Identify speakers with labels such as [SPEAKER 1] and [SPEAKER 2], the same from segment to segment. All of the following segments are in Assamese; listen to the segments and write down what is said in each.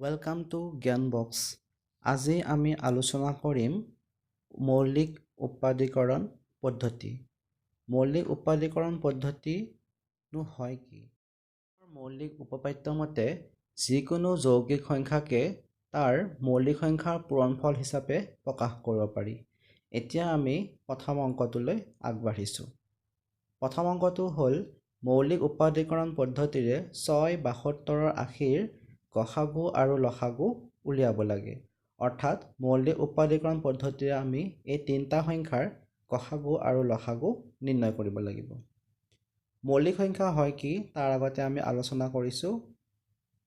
[SPEAKER 1] Welcome to জ্ঞান বক্স। আজি আমি আলোচনা কৰিম মৌলিক উৎপাদীকৰণ পদ্ধতি। মৌলিক উৎপাদীকৰণ পদ্ধতিনো হয় কি? মৌলিক উপপাদ্য মতে যিকোনো যৌগিক সংখ্যাকে তাৰ মৌলিক সংখ্যাৰ পূৰণফল হিচাপে প্ৰকাশ কৰিব পাৰি। এতিয়া আমি প্ৰথম অংকটোলৈ আগবাঢ়িছোঁ। প্ৰথম অংকটো হ'ল মৌলিক উৎপাদীকৰণ পদ্ধতিৰে 6, 72, 80ৰ গসাগু আৰু লসাগু উলিয়াব লাগে। অৰ্থাৎ মৌলিক উৎপাদীকৰণ পদ্ধতিৰে আমি এই তিনিটা সংখ্যাৰ গসাগু আৰু লসাগু নিৰ্ণয় কৰিব লাগিব। মৌলিক সংখ্যা হয় কি তাৰ আগতে আমি আলোচনা কৰিছোঁ।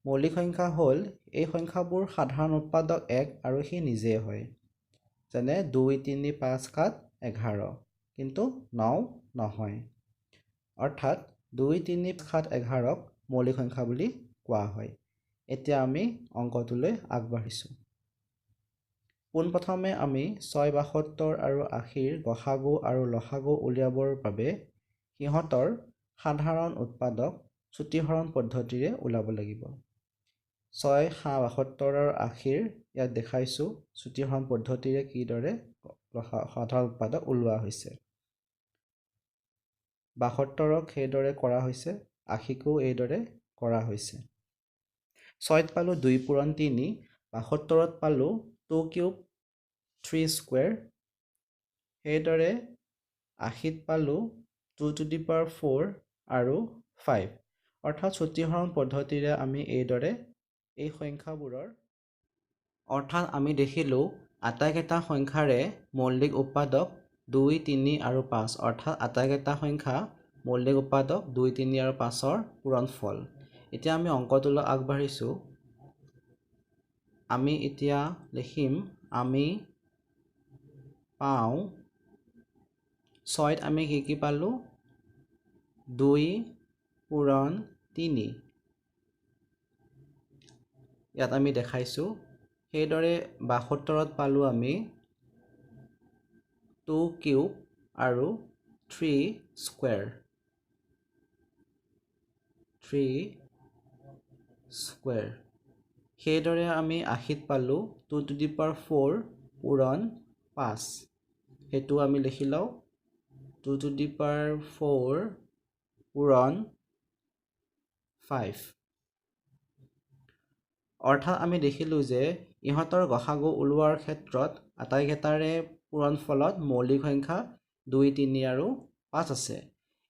[SPEAKER 1] মৌলিক সংখ্যা হ'ল এই সংখ্যাবোৰ সাধাৰণ উৎপাদক 1 আৰু সি নিজেই হয়, যেনে 2, 3, 5, 7, 11, কিন্তু 9 নহয়। অৰ্থাৎ 2, 3, 7, 11ক মৌলিক সংখ্যা বুলি কোৱা হয়। এতিয়া আমি অংকটোলৈ আগবাঢ়িছোঁ। পোনপ্ৰথমে আমি 6, 72 আৰু 80ৰ গসাগু আৰু লসাগু উলিয়াবৰ বাবে সিহঁতৰ সাধাৰণ উৎপাদক চুটিহৰণ পদ্ধতিৰে ওলাব লাগিব। 6, 72 আৰু 80ৰ ইয়াত দেখাইছোঁ চুটিহৰণ পদ্ধতিৰে কিদৰে সাধাৰণ উৎপাদক ওলোৱা হৈছে। 72ক সেইদৰে কৰা হৈছে, 80কো এইদৰে কৰা হৈছে। 6ত পালোঁ 2 পূৰণ 3, 72ত পালোঁ 2 কিউব 3 স্কুৱেৰ, সেইদৰে 80ত পালোঁ 2 টু the power 4 আৰু 5। অৰ্থাৎ চুটিহৰণ পদ্ধতিৰে আমি এইদৰে এই সংখ্যাবোৰৰ, অৰ্থাৎ আমি দেখিলোঁ আটাইকেইটা সংখ্যাৰে মৌলিক উৎপাদক 2, 3 আৰু 5, অৰ্থাৎ আটাইকেইটা সংখ্যা মৌলিক উৎপাদক 2, 3 আৰু 5ৰ পূৰণফল। এতিয়া আমি অংকটোলৈ আগবাঢ়িছোঁ। আমি এতিয়া লিখিম, আমি পাওঁ 6ত আমি কি কি পালোঁ, 2 পূৰণ 3, ইয়াত আমি দেখাইছোঁ। সেইদৰে 72ত পালোঁ আমি 2 কিউব আৰু 3 স্কুৱেৰ, 3 স্কুৱেৰ। সেইদৰে আমি 80ত পালোঁ 2 টু the power 4 পূৰণ 5, সেইটো আমি লিখি লওঁ 2 টু the power 4 পূৰণ 5। অৰ্থাৎ আমি দেখিলোঁ যে ইহঁতৰ গসাগু ওলোৱাৰ ক্ষেত্ৰত আটাইকেইটাৰে পূৰণফলত মৌলিক সংখ্যা 2, 3 আৰু 5 আছে।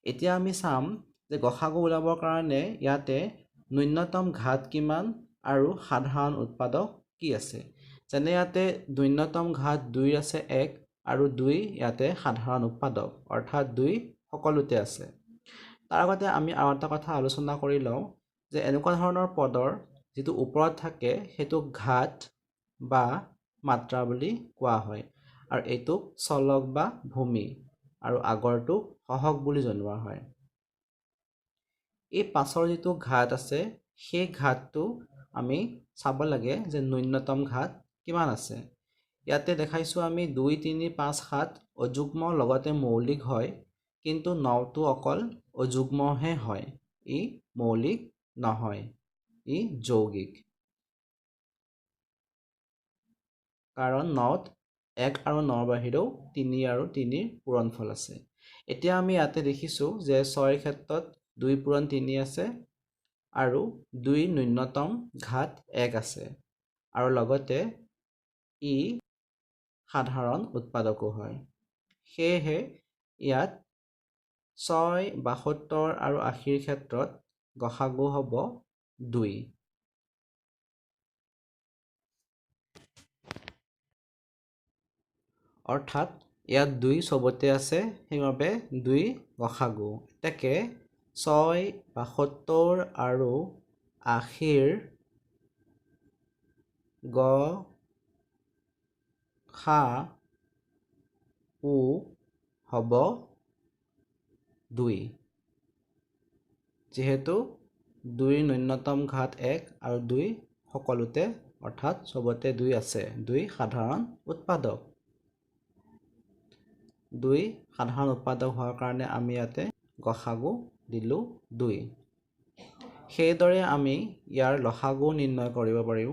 [SPEAKER 1] এতিয়া আমি চাম যে গসাগু ওলাবৰ কাৰণে ইয়াতে ন্যূনতম ঘাত কিমান আৰু সাধাৰণ উৎপাদক কি আছে। যেনে ইয়াতে ন্যূনতম ঘাত 2 আছে 1 আৰু 2 ইয়াতে সাধাৰণ উৎপাদক, অৰ্থাৎ 2 সকলোতে আছে। তাৰ আগতে আমি আৰু এটা কথা আলোচনা কৰি লওঁ যে এনেকুৱা ধৰণৰ পদৰ যিটো ওপৰত থাকে সেইটো ঘাত বা মাত্ৰা বুলি কোৱা হয়, আৰু এইটোক চলক বা ভূমি আৰু আগৰটোক সহগ বুলি জনোৱা হয়। এই পাছৰ যিটো ঘাত আছে সেই ঘাতটো আমি চাব লাগে যে ন্যূনতম ঘাত কিমান আছে। ইয়াতে দেখাইছোঁ আমি 2, 3, 5, 7 অযুগ্ম লগতে মৌলিক হয়, কিন্তু 9টো অকল অযুগ্মহে হয়, ই মৌলিক নহয়, ই যৌগিক। কাৰণ 9ত 1 আৰু 9ৰ বাহিৰেও 3 আৰু 3ৰ পূৰণফল আছে। এতিয়া আমি ইয়াতে দেখিছোঁ যে 6ৰ ক্ষেত্ৰত 2 পূৰণ 3 আছে আৰু 2 ন্যূনতম ঘাত 1 আছে, আৰু লগতে ই সাধাৰণ উৎপাদকো হয়। সেয়েহে ইয়াত 6, 72 আৰু 80ৰ ক্ষেত্ৰত গসাগু হ'ব 2। অৰ্থাৎ ইয়াত 2 চবতে আছে, সেইবাবে 2 গসাগু। এতেকে 6, 72 আৰু 80ৰ গ সা উ হ'ব 2, যিহেতু 2ৰ ন্যূনতম ঘাত 1 আৰু 2 সকলোতে, অৰ্থাৎ চবতে 2 আছে, 2 সাধাৰণ উৎপাদক। 2 সাধাৰণ উৎপাদক হোৱাৰ কাৰণে আমি ইয়াতে গসাগু দিলোঁ 2। সেইদৰে আমি ইয়াৰ লসাগু নিৰ্ণয় কৰিব পাৰিম।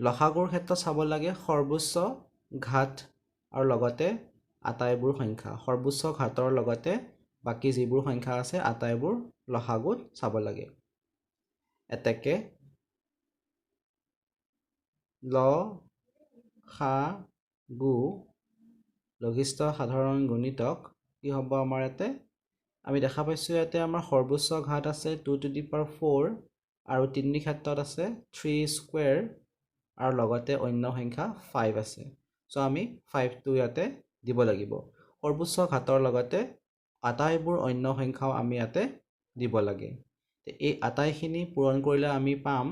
[SPEAKER 1] লসাগুৰ ক্ষেত্ৰত চাব লাগে সৰ্বোচ্চ ঘাত আৰু লগতে আটাইবোৰ সংখ্যা, সৰ্বোচ্চ ঘাতৰ লগতে বাকী যিবোৰ সংখ্যা আছে আটাইবোৰ লসাগুত চাব লাগে। এতেকে ল সা গু লঘিষ্ঠ সাধাৰণ গুণিতক কি হ'ব আমাৰ ইয়াতে আমি দেখা পাইছোঁ ইয়াতে আমাৰ সৰ্বোচ্চ ঘাত আছে 2 টু the power 4 আৰু তিনি ক্ষেত্ৰত আছে 3 স্কুৱেৰ আৰু লগতে অন্য সংখ্যা 5 আছে। চ' আমি 5টো ইয়াতে দিব লাগিব। সৰ্বোচ্চ ঘাতৰ লগতে আটাইবোৰ অন্য সংখ্যাও আমি ইয়াতে দিব লাগে। এই আটাইখিনি পূৰণ কৰিলে আমি পাম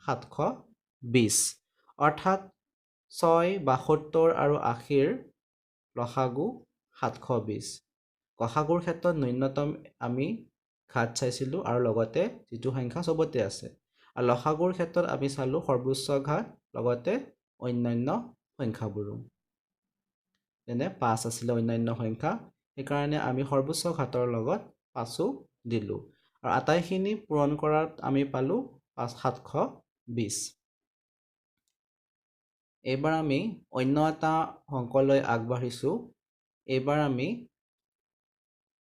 [SPEAKER 1] 720, অৰ্থাৎ 6, 72 আৰু 80ৰ লসাগু 720। গসাগুৰ ক্ষেত্ৰত ন্যূনতম আমি ঘাত চাইছিলোঁ আৰু লগতে যিটো সংখ্যা চবতে আছে, আৰু লসাগুৰ ক্ষেত্ৰত আমি চালোঁ সৰ্বোচ্চ ঘাত লগতে অন্যান্য সংখ্যাবোৰো, যেনে 5 আছিলে অন্যান্য সংখ্যা, সেইকাৰণে আমি সৰ্বোচ্চ ঘাতৰ লগত 5ও দিলোঁ আৰু আটাইখিনি পূৰণ কৰাত আমি পালোঁ 720। এইবাৰ আমি অন্য এটা অংকলৈ আগবাঢ়িছোঁ। এইবাৰ আমি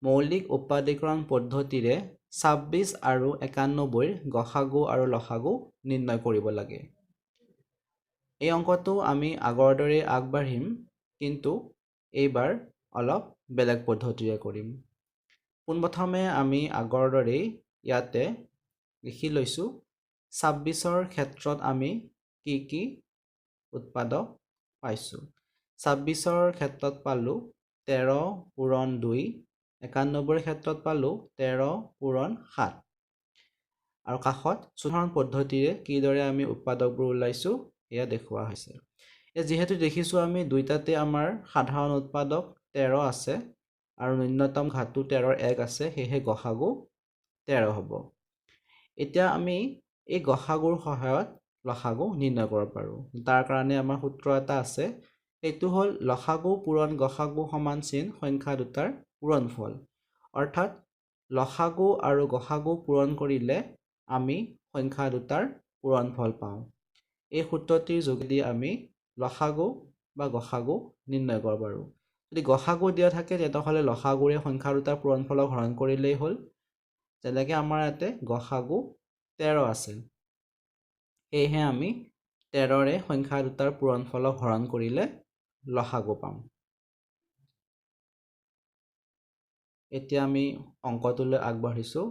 [SPEAKER 1] মৌলিক উৎপাদীকৰণ পদ্ধতিৰে 26 আৰু 91ৰ গসাগু আৰু লসাগু নিৰ্ণয় কৰিব লাগে। এই অংকটো আমি আগৰ দৰে আগবাঢ়িম, কিন্তু এইবাৰ অলপ বেলেগ পদ্ধতিৰে কৰিম। পোনপ্ৰথমে আমি আগৰ দৰেই ইয়াতে লিখি লৈছোঁ 26ৰ ক্ষেত্ৰত আমি কি কি উৎপাদক পাইছোঁ। 26ৰ ক্ষেত্ৰত পালোঁ 13 পূৰণ 2, 91ৰ ক্ষেত্ৰত পালোঁ 13 পূৰণ 7, আৰু কাষত সাধাৰণ পদ্ধতিৰে কিদৰে আমি উৎপাদকবোৰ ওলাইছোঁ এয়া দেখুওৱা হৈছে। যিহেতু দেখিছোঁ আমি দুইটাতে আমাৰ সাধাৰণ উৎপাদক 13 আছে আৰু ন্যূনতম ঘাতটো 13ৰ 1 আছে, সেয়েহে গসাগু 13 হ'ব। এতিয়া আমি এই গসাগুৰ সহায়ত লসাগু নিৰ্ণয় কৰিব পাৰোঁ। তাৰ কাৰণে আমাৰ সূত্ৰ এটা আছে, সেইটো হ'ল লসাগু পূৰণ গসাগু সমান চিন সংখ্যা দুটাৰ পূৰণফল। অৰ্থাৎ লসাগু আৰু গসাগু পূৰণ কৰিলে আমি সংখ্যা দুটাৰ পূৰণফল পাওঁ। এই সূত্ৰটিৰ যোগেদি আমি লসাগু বা গসাগু নিৰ্ণয় কৰিব পাৰোঁ। যদি গসাগু দিয়া থাকে তেতিয়াহ'লে লসাগুৰে সংখ্যা দুটাৰ পূৰণফলক হৰণ কৰিলেই হ'ল। যেনেকৈ আমাৰ ইয়াতে গসাগু 13 আছে, সেয়েহে আমি 13ৰে সংখ্যা দুটাৰ পূৰণফলক হৰণ কৰিলে লসাগু পাম। এতিয়া আমি অংকটোলৈ আগবাঢ়িছোঁ।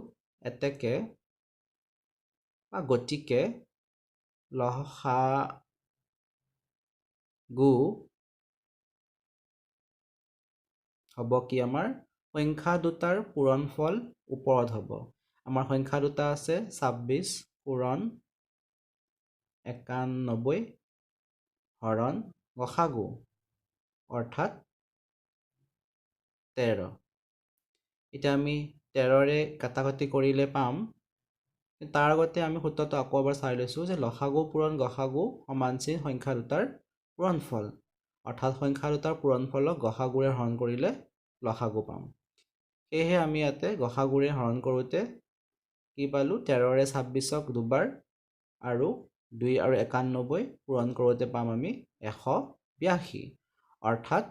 [SPEAKER 1] এতেকে বা গতিকে লসাগু হ'ব কি আমাৰ সংখ্যা দুটাৰ পূৰণফল ওপৰত হ'ব। আমাৰ সংখ্যা দুটা আছে 26 পূৰণ 91 হৰণ গসাগু অৰ্থাৎ 13। এতিয়া আমি 13ৰে কাটাকাটি কৰিলে পাম। তাৰ আগতে আমি সূত্ৰটো আকৌ এবাৰ চাই লৈছোঁ যে লসাগু পূৰণ গসাগু সমান চিন সংখ্যা দুটাৰ পূৰণফল, অৰ্থাৎ সংখ্যা দুটাৰ পূৰণফলক গসাগুৰে হৰণ কৰিলে লসাগু পাম। সেয়েহে আমি ইয়াতে গসাগুৰে হৰণ কৰোঁতে কি পালোঁ, 13ৰে 26ক দুবাৰ আৰু 2 আৰু 91 পূৰণ কৰোঁতে পাম আমি 182, অৰ্থাৎ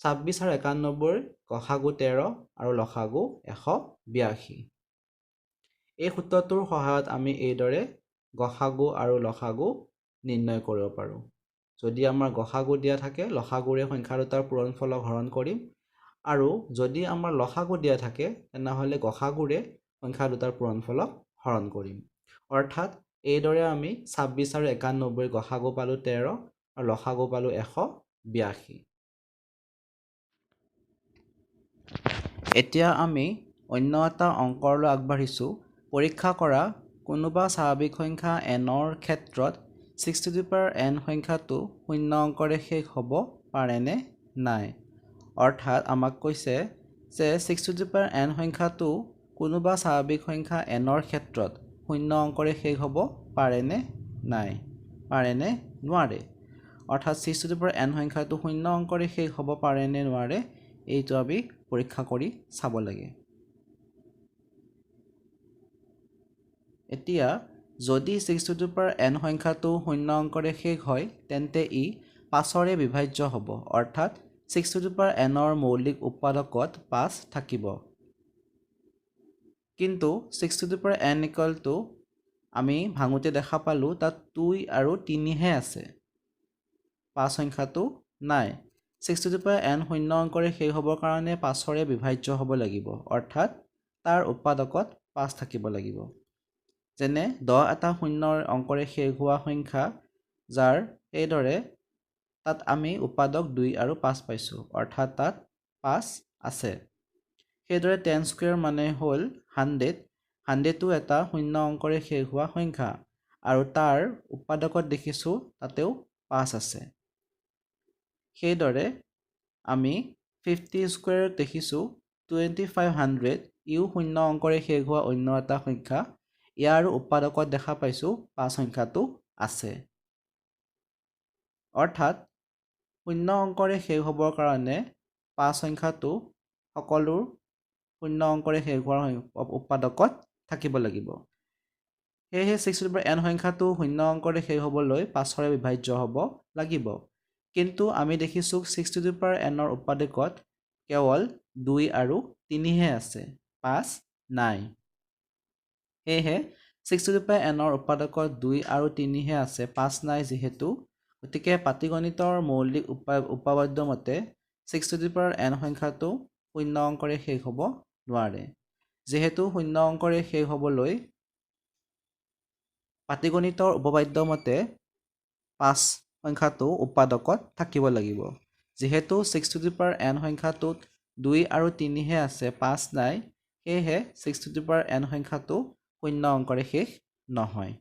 [SPEAKER 1] 26 আৰু 91ৰ গসাগু 13 আৰু লসাগু 182। এই সূত্ৰটোৰ সহায়ত আমি এইদৰে গসাগু আৰু লসাগু নিৰ্ণয় কৰিব পাৰোঁ। যদি আমাৰ গসাগু দিয়া থাকে লসাগুৰে সংখ্যা দুটাৰ পূৰণফলক হৰণ কৰিম, আৰু যদি আমাৰ লসাগু দিয়া থাকে তেনেহ'লে গসাগুৰে সংখ্যা দুটাৰ পূৰণফলক হৰণ কৰিম। অৰ্থাৎ এইদৰে আমি 26 আৰু 91ৰ গসাগু পালোঁ 13 আৰু লসাগু পালোঁ 182। এতিয়া আমি অন্য এটা অংকলৈ আগবাঢ়িছোঁ। পৰীক্ষা কৰা কোনোবা স্বাভাৱিক সংখ্যা nৰ ক্ষেত্ৰত 6 টু the power n সংখ্যাটো শূন্য অংকৰে শেষ হ'ব পাৰেনে নাই। অৰ্থাৎ আমাক কৈছে যে 6 টু the power n সংখ্যাটো কোনোবা স্বাভাৱিক সংখ্যা nৰ ক্ষেত্ৰত শূন্য অংকৰে শেষ হ'ব পাৰেনে নাই, পাৰেনে নোৱাৰে। অৰ্থাৎ 6 টু the power n সংখ্যাটো শূন্য অংকৰে শেষ হ'ব পাৰেনে নোৱাৰে এইটো আমি পৰীক্ষা কৰি চাব লাগে। এতিয়া যদি six to the power n সংখ্যাটো শূন্য অংকৰে শেষ হয়, তেন্তে ই পাঁচৰে বিভাজ্য হ'ব, অৰ্থাৎ ছিক্স টু the power এনৰ মৌলিক উৎপাদকত পাঁচ থাকিব। কিন্তু six to the power n equal to আমি ভাঙোতে দেখা পালোঁ তাত দুই আৰু তিনিহে আছে, পাঁচ সংখ্যাটো নাই। Six to the power n শূন্য অংকৰে শেষ হ'বৰ কাৰণে পাঁচৰে বিভাজ্য হ'ব লাগিব, অৰ্থাৎ তাৰ উৎপাদকত পাঁচ থাকিব লাগিব। যেনে 10 এটা শূন্যৰ অংকৰে শেষ হোৱা সংখ্যা, যাৰ সেইদৰে তাত আমি উৎপাদক 2 আৰু 5 পাইছোঁ, অৰ্থাৎ তাত 5 আছে। সেইদৰে 10 স্কুৱেৰ মানে হ'ল 100। হাণ্ড্ৰেডো এটা শূন্য অংকৰে শেষ হোৱা সংখ্যা আৰু তাৰ উৎপাদকত দেখিছোঁ তাতেও 5 আছে। সেইদৰে আমি 50 স্কুৱেৰত দেখিছোঁ 2500, ইও শূন্য অংকৰে শেষ হোৱা অন্য এটা সংখ্যা, ইয়াৰ উৎপাদকত দেখা পাইছোঁ 5 সংখ্যাটো আছে। অৰ্থাৎ শূন্য অংকৰে শেষ হ'বৰ কাৰণে 5 সংখ্যাটো সকলো শূন্য অংকৰে শেষ হোৱাৰ উৎপাদকত থাকিব লাগিব। সেয়েহে six to the power N সংখ্যাটো শূন্য অংকৰে শেষ হ'বলৈ পাঁচৰে বিভাজ্য হ'ব লাগিব। কিন্তু আমি দেখিছোঁ ছিক্স টু the power এনৰ উৎপাদকত কেৱল 2 আৰু 3হে আছে, 5 নাই। সেয়েহে ছিক্স টু the power এনৰ উৎপাদকত 2 আৰু 3হে আছে, 5 নাই যিহেতু, গতিকে পাটীগণিতৰ মৌলিক উপপাদ্য মতে six to the power n সংখ্যাটো শূন্য অংকৰে শেষ হ'ব নোৱাৰে। যিহেতু শূন্য অংকৰে শেষ হ'বলৈ পাটীগণিতৰ উপপাদ্য মতে 5 সংখ্যাটো উৎপাদকত থাকিব লাগিব। যিহেতু six to the power n সংখ্যাটোত 2 আৰু 3হে আছে, 5 নাই, সেয়েহে six to the power n সংখ্যাটো শূন্য অংকৰে শেষ নহয়।